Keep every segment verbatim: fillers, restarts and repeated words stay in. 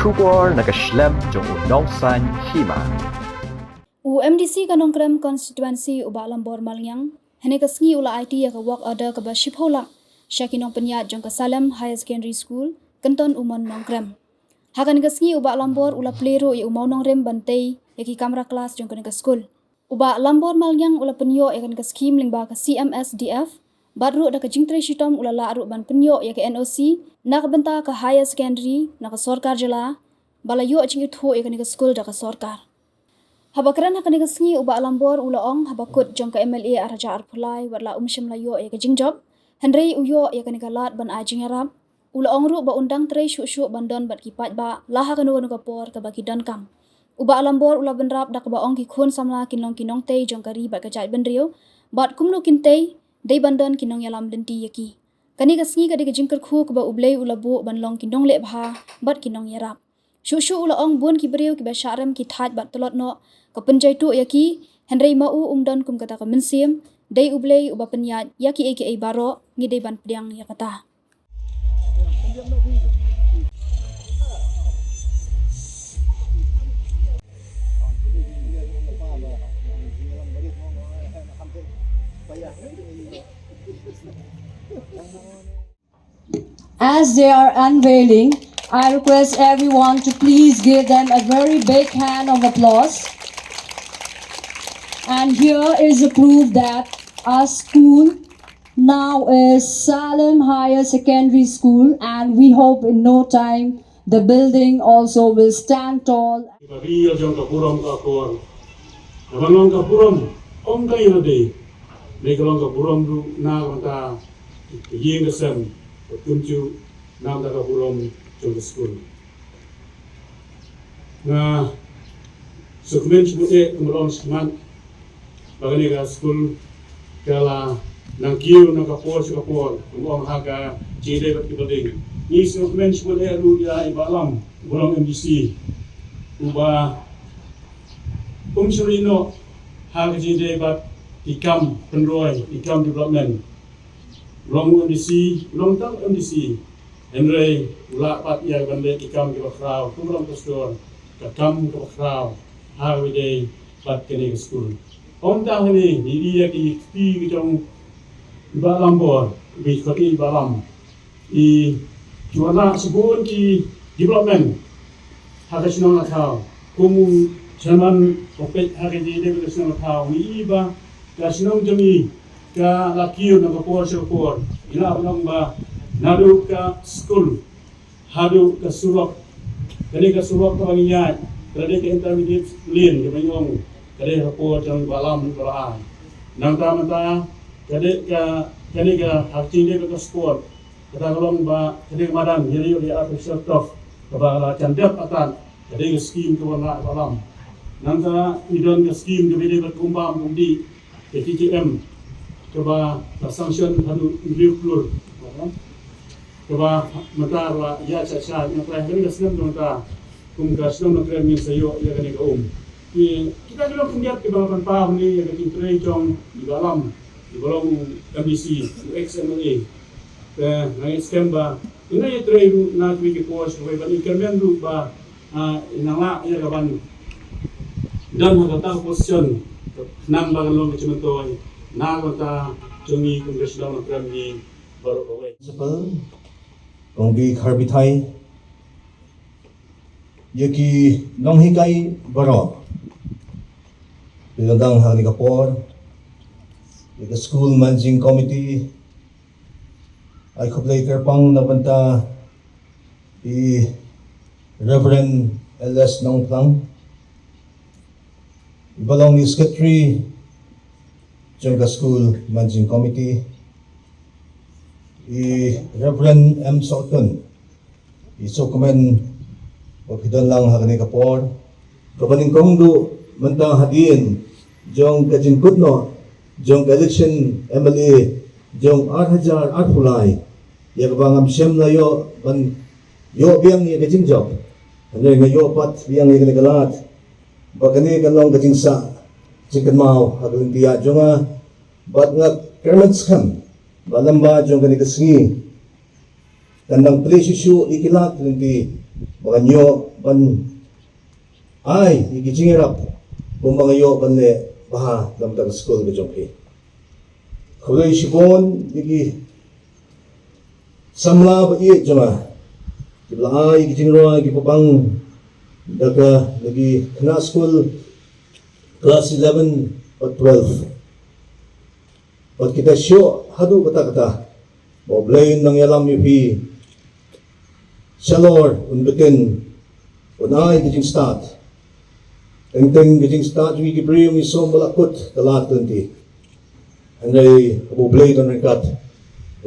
Khubor na ka shlem jong u Nongsaiñ Hima. U M D C ka Nongkrem Constituency u Bah Lambor Malngiang hynne ka sngi u la aiti ïa ka work order kaba shiphew lak sha ki nongpynïaid jong ka Salem Higher Secondary School, Kynton Umon, Nongkrem. Ha kane ka sngi u Bah Lambor u la plie ruh ïa u mawnongrim ban tei ïa ki kamra klas jong kane ka skul. U Bah Lambor Malngiang u la pynïoh ïa kane ka skhim lyngba ka C M S D F, bad ruh da ka jingtrei shitom u la lah ruh ban pynïoh ïa ka N O C na ka bynta ka higher secondary na ka sorkar jylla, ba la ïoh jingithuh ïa kane ka skul da ka sorkar. Haba kren ha kane ka sngi u Bah Lambor u la ong haba kut jong ka M L A ar hajar arphew lai wat la um shym la ïoh ïa ka jingjop, hynrei u ïoh ïa kane ka lad ban ai jingïarap. U la ong ruh ba un dang trei shuh shuh ban don bad ki paidbah la ha kano kano ka por kaba ki donkam. U Bah Lambor u la bynrap da kaba ong ki khun samla kin long ki nongtei jong ka ri bad ka jaitbynriew, bad kumno kin tei, dei ban don ki nongïalam lynti ïa ki. Kane ka sngi ka dei ka jingkyrkhu kaba U Blei u la buh ban long ki nongleh bha bad ki nongïarap. Shuh shuh u la ong bun ki briew kiba shah rem ki thait bad tlot noh ka pynjaituh ïa ki, hynrei ma u um don kum kata ka mynsiem, dei U Blei uba pynïaid ïa kiei kiei baroh, ngi dei ban pdiang ïa kata. As they are unveiling, I request everyone to please give them a very big hand of applause. And here is the proof that our school now is Salem Higher Secondary School, and we hope in no time the building also will stand tall. Ba ri ïa jong ka burom ka akor. Ka ban long ka burom ong ka ïa dei. Dei ka long ka burom ruh na ka bynta ka ïing ka sem, ka kumjuh na ka bynta ka burom jong ka skul. Nga sngewkmen shibun eh kumba long shakhmat ba kane ka skul ka la nang kiew na ka por sha ka por, kumba ong ha ka jingïadei bad ki building. Ngi sngewkmen shibun eh ruh ïa i Bah Lam, uba long M D C, uba um shym la ïeh noh ha ka jingïadei bad ki kam pynroi, ki kam development. Long u M D C, long tang M D C, hynrei u lah pat ïa ban leh ki kam kiba khraw, kumba long pastor, ka kam kaba khraw ha kaba ïadei bad kane ka skul. Ym tang hangne, ngi ïohi ïa ki kti ki jong i Bah Lambor, ki khot i Bah Lam, i ju wanrah shibun ki development ha ka shnong Lathaw. Kum u chairman u peit ha ka jingïadei bad ka shnong Lathaw, ngi ïohi ba ka shnong jong ngi ka la kiew na ka por sha ka por. Ngi lah ban ong ba naduh ka skul haduh ka surok. Kane ka surok kaba ngi ïaid, ka la dei ka intermediate lane kaba ngi ong, ka dei ha ka por jong Bah Lam ba la ai. Nangta mynta ka dei ka, kane ka ha ka jingïadei bad ka sport, kata ka long ba ka dei ka madan ïa ri ïa artificial turf kaba la jan dep atat, ka dei ka skim kaba la, Bah Lam. Nangta ngi don ka skim kaba dei bad ka umbam ka umdih, ka T T M, kaba la sanction haduh hynriew klur. Kaba mynta la ïa cha cha, nangta ha kane ka snem mynta kum ka shnong Nongkrem ngin sa ïoh ïa kane ka um. Ki, kita ki long khyndiat kiba nga pynpaw hangne ïa ka jingtrei jong i Bah Lam, iba long u M D C, u ex M L A. Te nga ngeit skhem ba ina ïa trei ruh na kiwei ki por sha kawei ban i kyrmen ruh ba, ah, i nang lah ïa ka ban don ha kata ka position khnang ba kan long ka jingmyntoi na ka bynta jong ngi kum ka shnong Nongkrem ngi baroh kawei. Principal, kong Bi Khar Bithai, ïa ki nonghikai baroh, ki dang ha kane ka por, ïa ka school managing committee, ai khublei kyrpang na bynta i Reverend L S Nongplang, iba long i secretary jong ka school managing committee, i Reverend M Sohtun, i sngewkmen ba phi don lang ha kane ka por. Kaba nyngkong ruh mynta hadien jong ka jingkut noh jong ka election M L A jong ar hajar arphew lai, ïa kaba ngam shym la ïoh ban ïoh biang ïa ka jingjop, hynrei nga ïoh pat biang ïa kane ka lad ba kane ka long ka jingsah jingkynmaw ha ka lynti jong nga. Bad nga kyrmen skhem ba lyngba jong kane ka sngi kan dang plie shuh shuh ïa ki lad lynti ba ngan ïoh ban ai ïa ki jingïarap kumba nga ïoh ban leh bha na ka bynta ka skul ka jong phi. Khublei shibun ïa ki samla ba ïeit jong nga kiba la ai ïa ki jingrwai kiba pang da ka, na ki khynnah skul klas eleven bad twelve. Bad kita shuh haduh katta katta, ba U Blei un nang ïalam ïa phi. Shalor un btin, un ai ka jingstad. Teng teng ka jingstad jong ngi ki briew ngi sngewbha ba la kut ka lad ka lynti. Hynrei haba U Blei don ryngkat,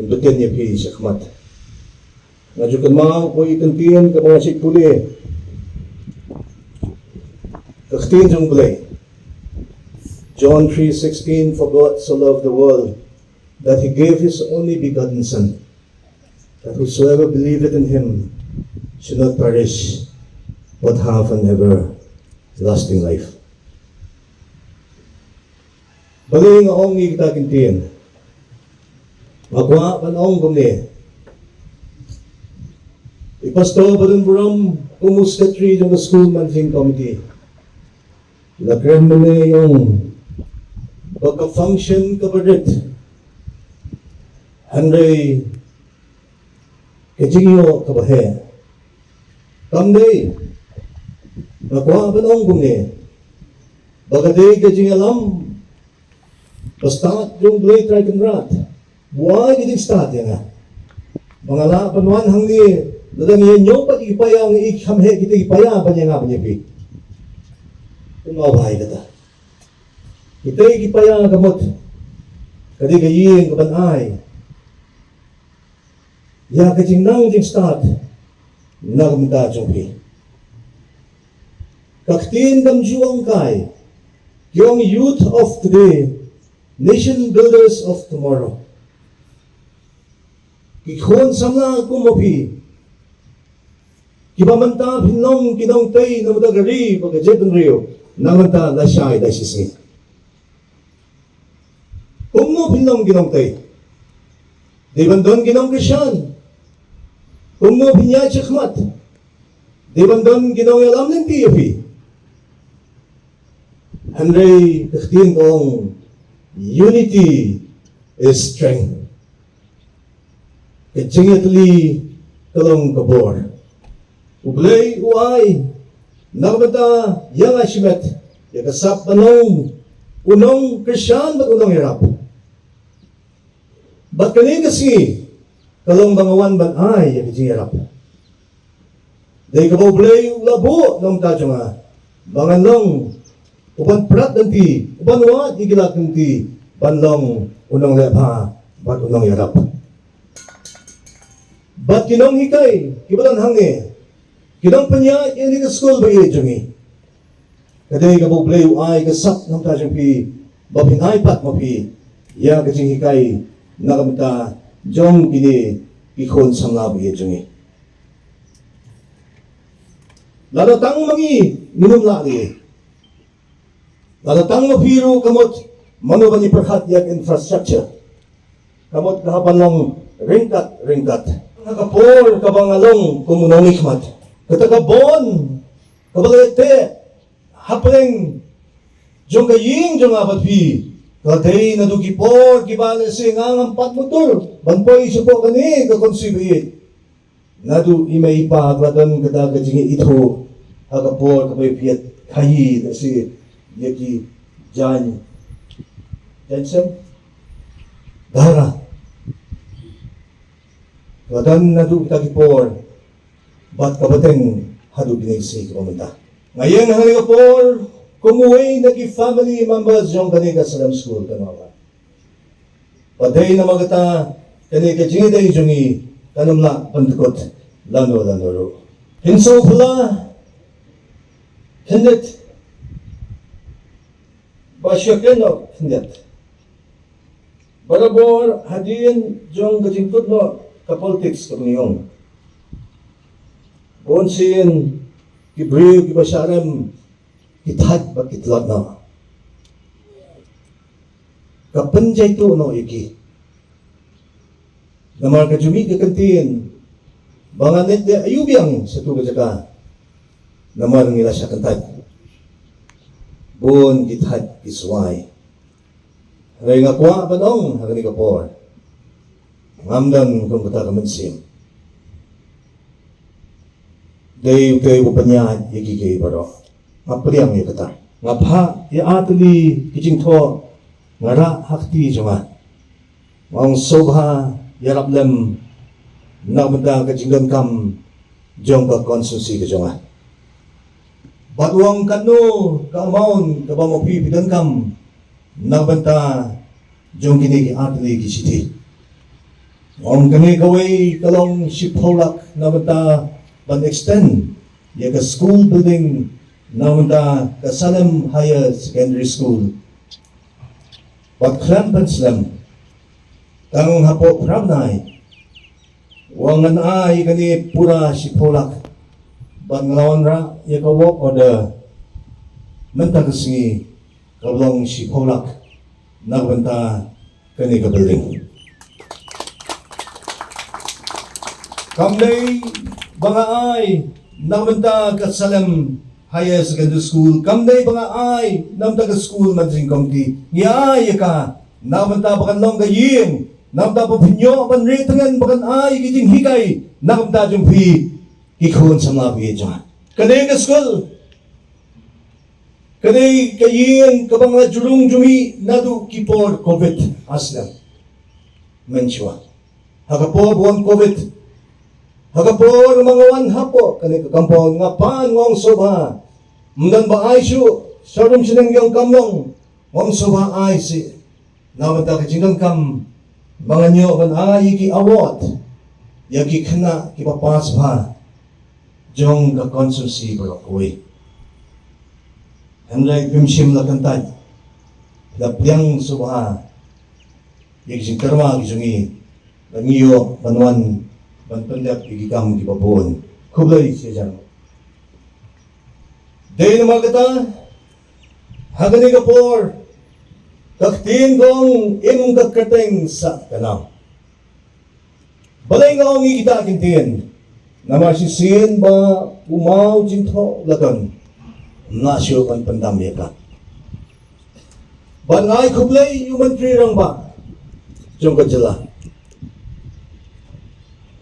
un btin ïa phi shakhmat. Nga ju kynmaw ko i ktien kaba nga shait pule. Ka ktien jong U Blei. John three sixteen, "For God so loved the world that he gave his only begotten Son, that whosoever believeth in him should not perish, but have an everlasting life." Balei nga ong ïa kita ki ktien? Nga kwah ban ong kumne. I Pastor Badon Burom, kum u secretary jong ka School Managing Committee, la kren mynne ïa ong ba ka function kaba rit, hynrei ka jingïoh kaba heh. Kam dei, nga kwah ban ong kumne, ba ka dei ka jingïalam bastad jong U Blei Trai Kynrad ba u ai ka jingstad ïa nga ba nga lah ban wan hangne. Lada ngi ïa ñiew pat ïa ki paia, ngi i kham heh kita ki paia ban ïa nga ban ïa phi. Kumno ba ai kata? Kita ki paia ka mut ka dei ka ïing kaban ai ïa ka jingnang jingstad na ka bynta jong phi. Ka ktien kam ju ong kai, ki ong youth of today, nation builders of tomorrow. Ki khun samla kum ma phi, kiba mynta phin long ki nongtei na ka bynta ka ri bad ka jaitbynriew na ka bynta lashai lashisngi. Kumno phin long ki nongtei? Dei ban don ki nongkyrshan. Kumno phin ïaid shakhmat? Dei ban don ki nongïalam lynti ïa phi. Hynrei ka ktien ka ong, unity is strength. Ka jingïatylli ka long ka bor. U Blei u ai na ka bynta ïa nga shimet ïa ka sap ban long u nongkyrshan bad u nongïarap. Bad kane ka sngi ka long ba nga wan ban ai ïa ka jingïarap. Dei kaba U Blei u la buh na ka bynta jong nga ba ngan long uban prat lynti, uban wad ïa ki lad lynti ban long u nongleh bha bad u nongïarap. Bad ki nonghikai kiba don hangne, ki nongpynïaid ïa kane ka skul ba ïeit jong ngi, ka dei kaba U Blei u ai ka sap na ka bynta jong phi ba phin ai pat ma phi ïa ka jinghikai na ka bynta jong kine ki khun samla ba ïeit jong ngi. Lada tang ma ngi ngim lah lei, lada tang ma phi ruh ka mut mano ban ïa pyrkhat ïa ka infrastructure. Ka mut ka hap ban long ryngkat ryngkat. Ha ka por kaba nga long kum u nongmihkhmat, kata ka bond kaba la teh hapdeng jong ka ïing jong nga bad phi ka dei naduh ki por kiba lehse nga ngam pat mutdur ban poi shapoh kane ka constituency. Naduh i mei i pa ka la don kata ka jingïaithuh ha ka por kaba phi ïa khaïi lehse ïa ki jaiñ, jaiñ sem, dara. Ka la don naduh kita ki por bad ka bteng haduh kine ki sngi kiba mynta. Nga ïeng ha kane ka por kum uwei na ki family members jong kane ka Salem School, kan ong ba dei namar kata kane ka jingïadei jong ngi kan ym lah ban dkut lano lano ruh. Hynñiew phew la khyndiat ba shu kren noh khyndiat. Barabor hadien jong ka jingkut noh ka politics ka ngi ong, bunsien ki briew kiba shah rem ki thait bad ki tlot noh. Ka pynjaituh noh ïa ki. Namar ka ju mih ka kyntien ba ngan leit leh aïu biang sha tu ka jaka. Namar ngi la shah kyntait. Bun ki thait ki swai. Hynrei nga kwah ban ong ha kane ka por, ngam don kum kata ka mynsiem. Dei uta uba pynïaid ïa kiei kiei baroh. Nga pdiang ïa kata. Nga phah ïa artylli ki jingthoh, nga rah ha kti jong nga. Nga ong sngewbha ïarap lem na ka bynta ka jingdonkam jong ka constituency ka jong nga. Bad u ong katno ka amount kaba ma phi phi donkam na ka bynta jong kine ki artylli ki shithi. Nga ong kane kawei ka long shiphew lak na ka bynta ban extend ïa ka school building na ka bynta ka Salem Higher Secondary School. Bad khlem pynslem, tang hapoh phra bnai, u ong ngan ai kane pura shiphew lak. Bad nga la wanrah ïa ka work order mynta ka sngi, kaba long shiphew lak na ka bynta kane ka building. Kam dei ba nga ai na ka bynta ka Salem Higher Secondary School, kam dei ba nga ai na ka bynta ka school managing committee. Ngi ai ïa ka na ka bynta ba kan long ka ïing, na ka bynta ba phin ïoh ban rieh tngen, ba kan ai ki jinghikai na ka bynta jong phi ki khun samla phi jong nga. Kane ka school, kane ka ïing kaba nga la ju rung ju mih naduh ki por covid ar snem mynshuwa. Ha ka por ba wan covid, ha ka por ba nga wan hapoh kane ka compound, nga pan, nga ong sngewbha. Ym don ba ai shuh, sharum shnong ïong kam long, nga ong sngewbha ai sih. Na ka bynta ka jingdonkam ba ngan ïoh ban ai ïa ki award ïa ki khynnah kiba pass bha jong ka constituency baroh kawei. Hynrei phim shym la kyntait, la pdiang sngewbha ïa ki jingkyrpad ki jong ngi, ba ngi ïoh ban wan ban pyndep ïa ki kam kiba bun. Khublei shibun. Dei namar kata, ha kane ka por, ka ktien ka ong im ka kyrteng sah ka nam. Balei nga ong ïa kita ki ktien? Namar shisien ba u maw jingthoh la don, ym lah shuh ban pyndam ïa ka. Bad nga ai khublei ïa u Myntri Rangbah jong ka jylla,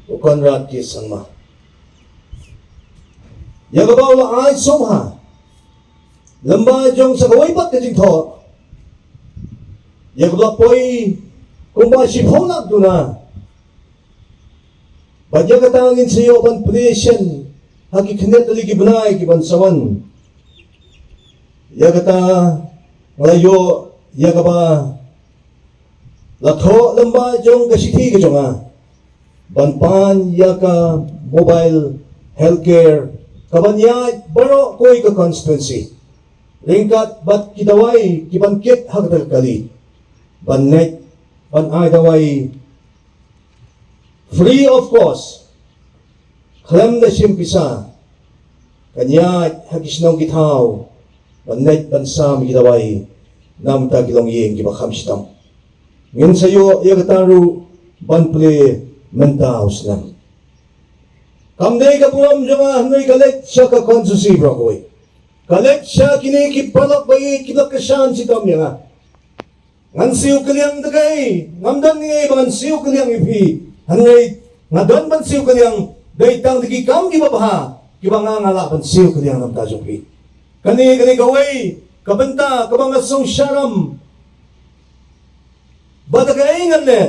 u Conrad K Sangma, ïa kaba u la ai sngewbha lyngba jong sa kawei pat ka jingthoh, ïa kaba la poi kumba shiphew lak duna. Bad ïa kata ngin sa ïoh ban plie shen ha ki khyndiat tylli ki bnai ki ban sa wan. Ïa kata nga la ïoh ïa kaba la thoh lyngba jong ka shithi ka jong nga, ban pan ïa ka mobile healthcare kaban ïaid baroh kawei ka constituency, ryngkat bad ki dawai kiban kit ha kata ka kali, ban leit ban ai dawai free of cost, khlem da shim pisa, kan ïaid ha ki shnong ki thaw ban leit ban sam ki dawai na ka bynta ki longïing kiba kham shitom. Ngin sa ïoh ïa kata ruh ban plie mynta u snem. Kam dei ka burom jong nga hynrei ka leit sha ka constituency baroh kawei, ka leit sha kine ki paralok ba ïeit kiba kyrshan shitom ïa nga. Ngan siew kylliang da kaei? Ngam don ei ba ngan siew kylliang ïa phi. Hynrei nga don ban siew kylliang dei tang da ki kam kiba bha kiba nga nga lah ban siew kylliang na ka bynta jong phi. Kane, kane kawei ka bynta kaba nga sngewsarong ba da kaei ngan leh.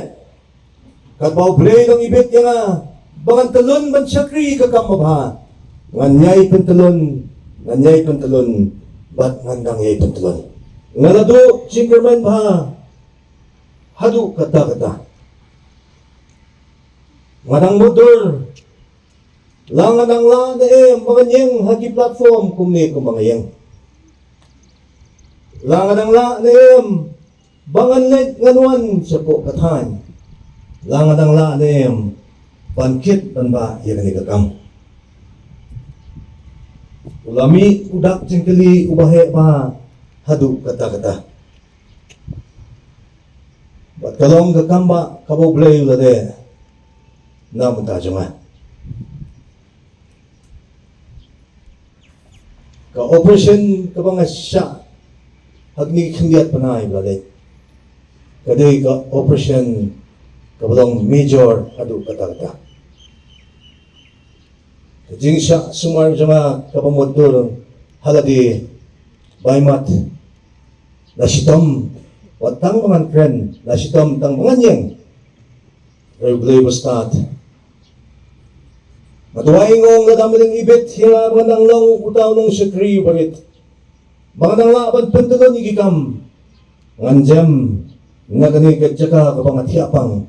Katba U Blei u dang ibit ïa nga ba ngan tyllun ban shakri ka kam babha, ngan ïai pyntyllun, ngan ïai pyntyllun, bad ngan dang ïai pyntyllun. Nga la duh jingkyrmen bha haduh katta katta. Nga dang mutdur, la nga dang lah ne em ba ngan ïeng ha ki platform kumne kumba nga ïeng. La nga dang lah ne em ba ngan leit ngan wan shapoh ka thaiñ. La nga dang lah ne em ban kit ban bah ïa kane ka kam. U la mih u dak jingkylli uba heh bha haduh katta katta. Bad ka long ka kam bah kaba U Blei u la leh na ka bynta jong nga. Ka operation kaba nga shah ha kine ki khyndiat bnai ba la leit, ka dei ka operation kaba long major haduh katta katta. Ka jingshah sumar jong nga kaba mutdur ha lade ba imat la shitom, wat tang ba ngan kren, la shitom tang ba ngan ïeng. Hynrei U Blei ba stad. Nga duwai, nga ong, lada me ïeng ibit ïa nga ba ngan nang long uta u nongshakri uba rit, ba ngan nang lah ban pyntlun ïa ki kam, ngan jem na kane ka jaka kaba nga thiah pang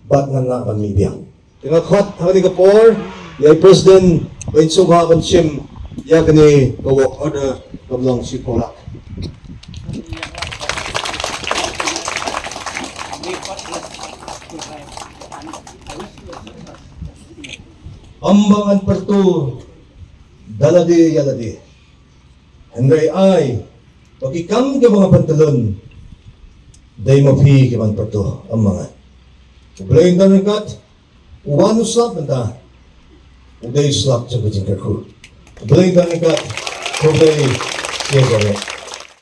bad ngan lah ban mih biang. Te nga khot ha kane ka por ïa i President ba in sngewbha ban shim ïa kane ka work order kaba long shiphew lak. Ym ba ngan pyrto da lade ïa lade, hynrei ai ba ki kam kiba nga pyntlun, dei ma phi ki ban pyrto, ym ma nga. U Blei un don ryngkat, u wan u slap mynta, u dei u slap jong ka jingkyrkhu. U Blei un don ryngkat, u Blei un don ryngkat.